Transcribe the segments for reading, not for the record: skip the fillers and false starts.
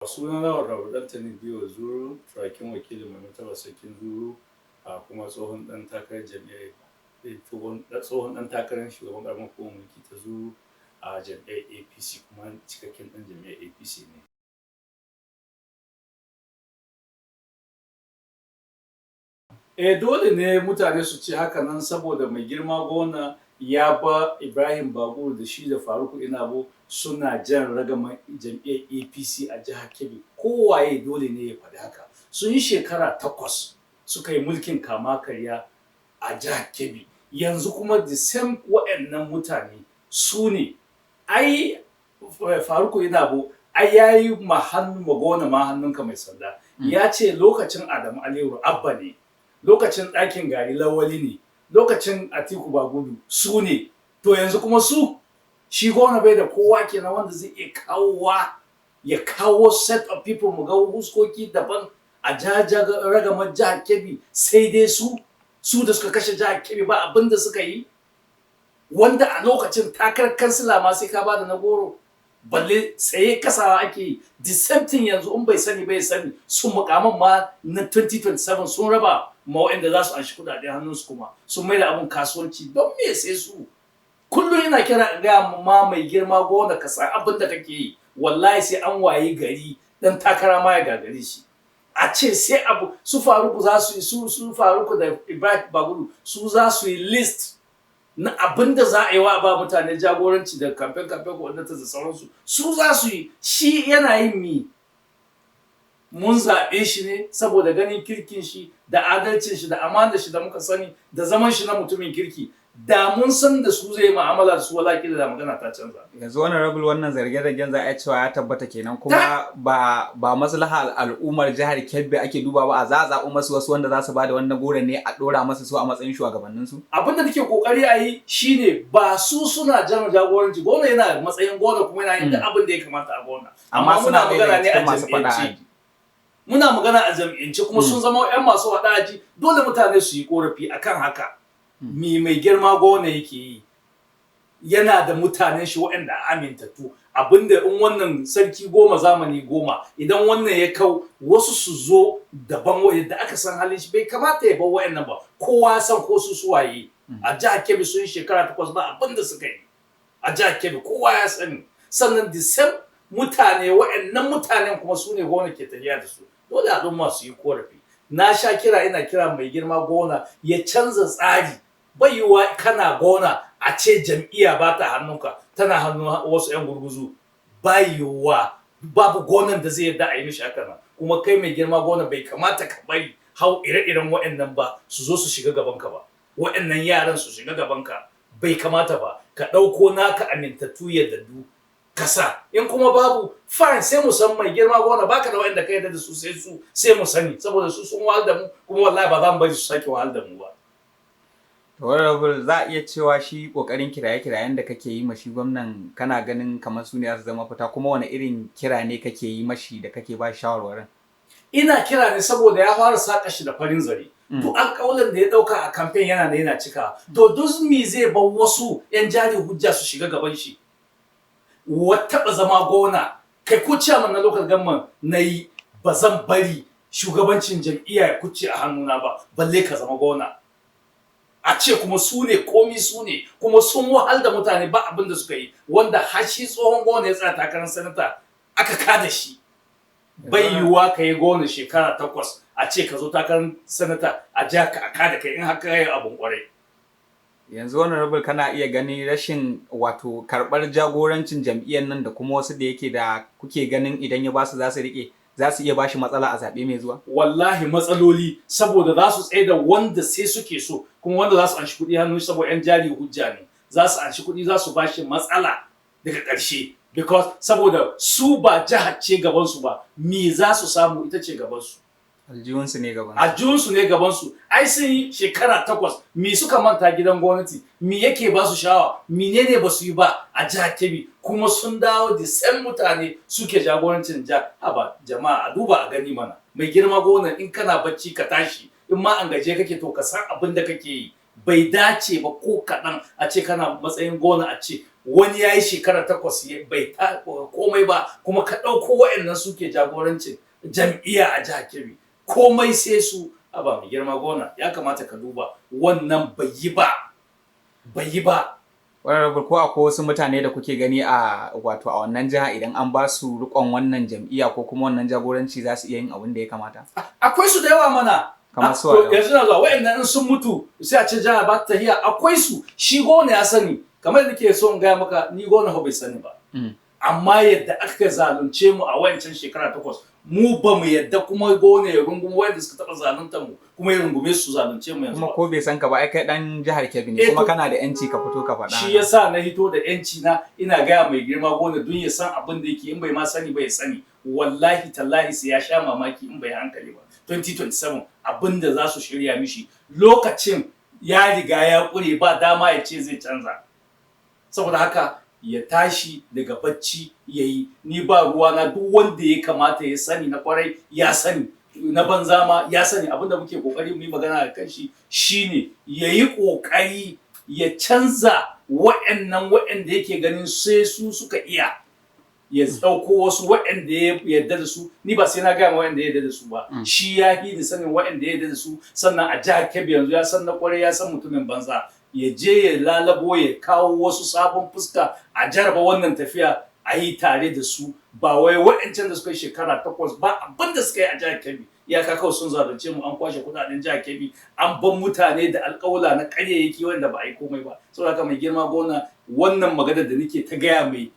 Sunana Honorable Dantani Biyo Zuru, turakin wakilin Mai Martaba Sarkin Zuru, a kuma tsohon ɗan takarar jam'iyyar, tsohon ɗan takarar shugaban ƙaramar hukumar mulki ta Zuru a jam'iyyar APC, kuma cikakken ɗan jam'iyyar APC ne. Eh, dole ne mutane su ce haka nan saboda mai girma gona ya ba Ibrahim Babur da shi da Faruku Inabo suna jan ragaman jam'iyyar APC a jihar Kebbi. Kowaye dole ne ya faɗi haka. Sun yi shekara 8 suka yi mulkin kama karya a jihar Kebbi. Yanzu kuma the same waɗannan mutane su ne. Ai Faruku Inabo ai ya yi ma gona ma hannunka mai sanda. Ya ce lokacin Adamu Aliyu Abba ne, lokacin ɗakin gari Lawali ne, lokacin Atiku Bagudu su ne. To yanzu kuma su, shi gona bai da kowa kenan wanda zai iya kawowa, ya kawo set of people mu ga huskoki daban a ragamar jihar Kebbi, sai dai su da suka kashe jihar Kebbi ba abin da suka yi. Wanda a lokacin takarar kansila ma sai ka bada na goro, balle tsaye kasawa ake yi. The same thing yanzu, in bai sani bai sani, sun mukaman ma na 2027 sun raba ma waɗanda za su anshi kuɗaɗe hannunsu, kuma sun mai da abun kasuwanci. Don me sai su? Kullum ina kira ga ma mai girma gona, ka san abin da kake yi. Wallahi sai an waye gari dan takara ma ya gagare shi. A ce sai abu su Faruku za su yi, su Faruku da Ibrahim Bagudu su za su yi list na abin da za a yi wa ba mutane jagoranci da kamfen kamfen coordinators da sauransu, su za su yi. Shi yana yin mi? Mun zaɓe shi ne saboda ganin kirkin shi da adalcin shi da amanar shi da muka sani da zaman shi na mutumin kirki. Da mun san da su zai mu'amala da su, wala kila da magana ta canza. Yanzu wannan rabul wannan zarge-zargen za a cewa ya tabbata kenan, kuma ba maslaha al'ummar jihar Kebbi ake duba ba, a za a zaɓi masu wasu wanda za su bada wannan goron ne a ɗora masu su a matsayin shugabannin su. Abin da nake kokari a yi shine ba su suna jan jagoranci, gona yana matsayin gona kuma yana yin duk abin da ya kamata a gona. Amma suna magana ne a jam'iyyance. Muna magana a jam'iyyance kuma sun zama 'yan masu faɗa aji, dole mutane su yi korafi akan haka. Mi mai girma gona yake yi? Yana da mutanen shi waɗanda amintattu, abinda in wannan sarki 10 zamani 10, idan wannan ya kau wasu su zo daban yadda aka san halin shi. Bai kamata ya bar waɗannan ba. Kowa san ko su suwaye a jihar Kebbi. Sun shekara 8 ba abinda suka yi a jihar Kebbi, kowa ya sani. Sannan the same mutane, waɗannan mutanen kuma su ne gona ke tafiya da su. Dole al'umma su yi korafi. Na sha kira, ina kira mai girma gona ya canza tsari. Bai yiwuwa kana gona a ce jam'iyya ba ta hannunka, tana hannun wasu 'yan gurguzu. Bai yiwuwa, babu gonan da zai yarda a yi mishi haka nan. Kuma kai mai girma gona bai kamata ka bari hau ire-iren waɗannan ba su zo su shiga gabanka ba, waɗannan yaran su shiga gabanka, bai kamata ba. Ka ɗauko naka amintattu yardaddu kasa. In kuma babu, fine, sai mu san mai girma gona baka da waɗanda ka yarda da su sai su, sai mu sani, saboda su sun wahal da mu, kuma wallahi ba za mu bari su sake wahal da mu ba. Honorable, za a iya cewa shi kokarin kiraye-kirayen da kake yi mashi gwamnan, kana ganin kamar su ne za su zama fita? Kuma wani irin kira ne kake yi mashi da kake ba shawarwarin? Ina kira ne saboda ya fara saka shi da farin zare. Duk alƙawarin da ya ɗauka a kamfen yana da yana cika. To duk me zai bar wasu 'yan jari hujja su shiga gaban shi? Taɓa zama gona, kai ko ciyaman na local government na yi, ba zan bari shugabancin jam'iyya ya kuce a hannuna ba, balle ka zama gona. A ce kuma su ne komi, su ne kuma sun wahal da mutane ba abin da suka yi, wanda har shi tsohon gona ya tsaya takarar sanata aka kada shi. Bai yiwuwa ka yi gona shekara 8 a ce ka zo takarar sanata a ja ka a kada kai in haka yi abun kwarai. Yanzu Honorable, kana iya ganin rashin wato karɓar jagorancin jam'iyyar nan da kuma wasu da yake da kuke ganin idan ya basu za su rike, za su iya bashi matsala a zaɓe mai zuwa? Wallahi matsaloli, saboda za su tsaye da wanda sai suke so, kuma wanda za su anshi kuɗi hannu, saboda 'yan jari hujja ne, za su anshi kuɗi, za su bashi matsala daga ƙarshe, because saboda su ba jihar ce gabansu ba, me za su samu ita ce gabansu. Aljihunsu ne gabansu. Aljihunsu ne gabansu. Ai sun yi shekara 8, me suka manta gidan gwamnati? Me yake ba su shawa? Menene ba su yi ba a jihar Kebbi? Kuma sun dawo da same mutane suke jagorancin jihar. Haba jama'a, a duba a gani mana. Mai girma gona, in kana bacci ka tashi, in ma an gaje kake to ka san abin da kake yi. Bai dace ba ko kaɗan a ce kana matsayin gona a ce Wani ya yi shekara 8 bai komai ba, kuma ka ɗauko waɗannan suke jagorancin jam'iyya a jihar Kebbi, komai sai su. Aba mai girma gona, ya kamata ka duba wannan, bai yi ba, bai yi ba. Honorable, ko akwai wasu mutane da kuke gani a wato a wannan jiha idan an ba su rikon wannan jam'iyya ko kuma wannan jagoranci za su iya yin abin da ya kamata? Akwai su da yawa mana. Kamar su? Yanzu na zuwa, waɗannan in sun mutu sai a ce jiha ba ta tahiya. Akwai su, shi gona ya sani. Kamar da nake so in gaya maka, ni gona bai sani ba. Amma yadda aka zalunce mu a wancan shekara 8, mu ba mu yadda kuma gona ya rungume wanda suka taɓa zaluntar mu, kuma ya rungume su zalunce mu yanzu. Kuma ko bai san ka ba, ai kai dan jihar Kebbi ne, kuma kana da yanci ka fito ka faɗa. Shi yasa na hito da yanci na, ina gaya mai girma gona don ya san abin da yake. In bai ma sani ba ya sani, wallahi tallahi sai ya sha mamaki in bai hankali ba. 2027 abin da za su shirya mishi, lokacin ya riga ya kure, ba dama ya ce zai canza. Saboda haka ya tashi daga bacci ya yi. Ni ba ruwana, duk wanda ya kamata ya sani na kwarai ya sani, na banza ma ya sani. Abinda muke kokari mu yi magana a kan shi shine ya yi kokari ya canza wa'annan wa'anda yake ganin sai su suka iya, ya ɗauko wasu wa'anda ya yarda da su. Ni ba sai na gaya ma wa'anda ya yarda da su ba, shi ya fi ni sanin wa'anda ya yarda da su. Sannan a jihar Kebbi yanzu ya san na kwarai, ya san mutumin banza. Ya je ya lalabo ya kawo wasu sabon fuska a jaraba wannan tafiya, a yi tare da su, ba wai waɗancan da suka yi shekara 8 ba abin da suka yi a jihar Kebbi. Iyaka kawai sun zalunce mu, an kwashe kuɗaɗen jihar Kebbi, an ban mutane da alƙawla na ƙaryayyaki wanda ba a yi komai ba. Saboda haka mai girma gona, wannan maganar da nake ta gaya mai,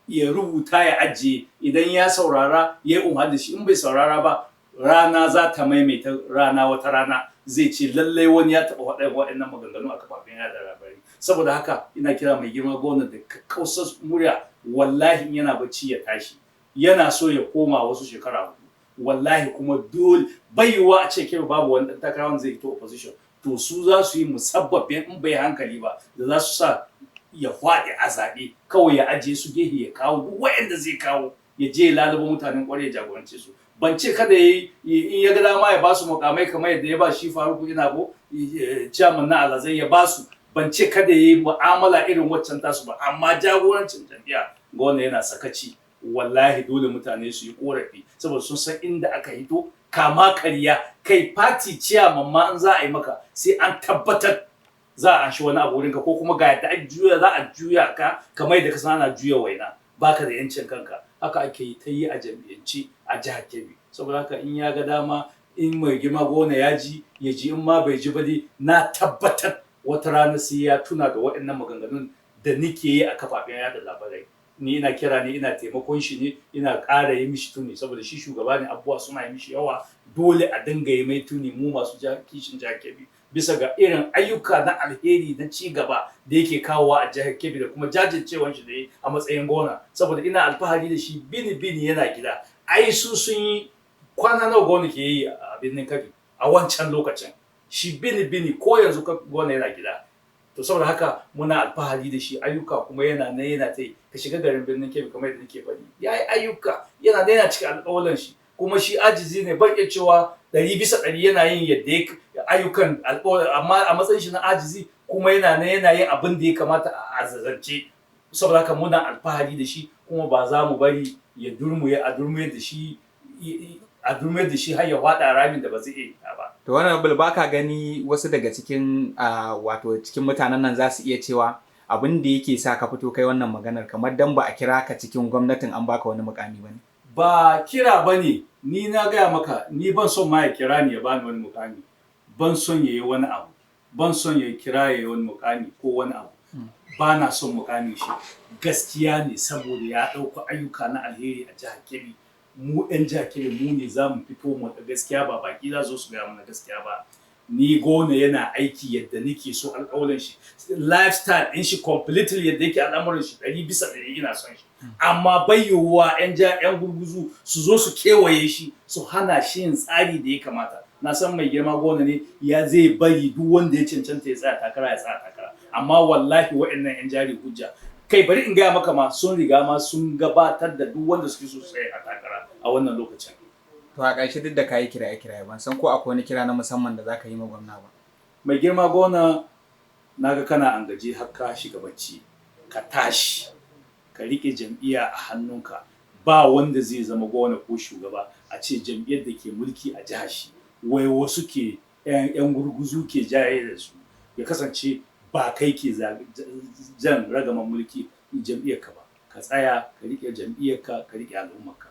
ya rubuta ya ajiye. Idan ya saurara ya yi umar da shi, in bai saurara ba, rana za ta maimaita rana, wata rana zai ce lallai wani ya taɓa waɗannan maganganu a kafafen yaɗa labarai. Saboda haka ina kira mai girma gwamna da kakkausar murya, wallahi yana bacci ya tashi. Yana so ya koma wasu shekara 4, wallahi kuma dole bai yiwuwa a ce kai babu wani ɗan takara wanda zai fito opposition. To su za su yi musabbabin, in bai hankali ba, da za su sa ya faɗi a zaɓe. Kawai ya ajiye su gehe, ya kawo duk waɗanda zai kawo, ya je ya lalubo mutanen ƙwarai ya jagorance su. Ban ce kada ya yi, in ya ga dama ya ba su mukamai kamar yadda ya ba shi Faruku Inabo chairman na alhazai ya ba su. Ban ce kada ya yi mu'amala irin waccan tasu ba, amma jagorancin jam'iyya ga wanda yana sakaci, wallahi dole mutane su yi korafi, saboda sun san inda aka hito, kama karya. Kai, party chairman ma in za a yi maka sai an tabbatar za a anshi wani abu wurinka, ko kuma ga yadda juya za a juya ka kamar yadda ka san ana juya waina, baka da yancin kanka. Haka ake yi ta yi a jam'iyyance a jihar Kebbi. Saboda haka in ya ga dama, in mai girma gona ya ji, ya ji. In ma bai ji ba dai, na tabbatar wata rana sai ya tuna da waɗannan maganganun da nike yi a kafafen yada labarai. Ni ina kira ne, ina taimakon shi ne, ina ƙara yi mishi tuni, saboda shi shugaba ne, abubuwa suna yi mishi yawa, dole a dinga yi mai tuni mu masu kishin jihar Kebbi, bisa ga irin ayyuka na alheri na ci gaba da yake kawowa a jihar Kebbi da kuma jajircewan shi da yi a matsayin gona, saboda ina alfahari da shi. Bini bini yana gida, ai su sun yi kwana nawa gona ke yi a birnin Kebbi a wancan lokacin, shi bini bini ko yanzu gona yana gida. To saboda haka muna alfahari da shi, ayyuka kuma yana nan yana ta yi. Ka shiga garin birnin Kebbi, kamar yadda nake faɗi, ya yi ayyuka, yana nan yana cika alƙawalan shi. Kuma shi ajizi ne, ban iya cewa 100% yana yin yadda ya ayyukan alƙawalan, amma a matsayin shi na ajizi kuma yana nan yana yin abin da ya kamata a azazance. Saboda haka muna alfahari da shi, kuma ba za mu bari ya durmuye a durmuye da shi a durmuyar da shi har ya faɗa ramin da ba zai iya fita ba. To wannan ba ka gani wasu daga cikin wato cikin mutanen nan za su iya cewa abin da yake sa ka fito kai wannan maganar kamar dan ba a kira ka cikin gwamnatin an baka wani mukami bane. Ba kira bane, ni na gaya maka, ni ban son ma ya kira ni ya bani wani mukami. Ban son ya yi wani abu. Ban son ya kira ya yi wani mukami ko wani abu. Ba na son mukami shi. Gaskiya ne, saboda ya ɗauko ayyuka na alheri a jihar Kebbi. Mu 'yan jihar Kebbi mu ne za mu fito mu da gaskiya, ba baki za su gaya mana gaskiya ba. Ni gona yana aiki yadda nake so, alƙawarin shi, lifestyle ɗin shi completely, yadda yake al'amuran shi, 100% ina son shi. Amma bai yiwuwa 'yan ja 'yan gurguzu su zo su kewaye shi su hana shi yin tsari da ya kamata. Na san mai girma gona ne, ya zai bari duk wanda ya cancanta ya tsaya takara ya tsaya takara. Amma wallahi waɗannan 'yan jari hujja, kai bari in gaya maka ma, sun riga ma sun gabatar da duk wanda suke so tsaye a takara a wannan lokacin. To a ƙarshe, duk da kayi kiraye kiraye, ban san ko akwai wani kira na musamman da zaka yi ma gwamna ba. Mai girma gona, naga kana an gaji har ka shiga bacci. Ka tashi ka riƙe jam'iyya a hannunka. Ba wanda zai zama gwamna ko shugaba a ce jam'iyyar da ke mulki a jihar shi wai wasu ke 'yan gurguzu ke jaye da su, ya kasance ba kai ke jan ragaman mulki jam'iyyarka ba. Ka tsaya ka riƙe jam'iyyarka, ka riƙe al'ummarka.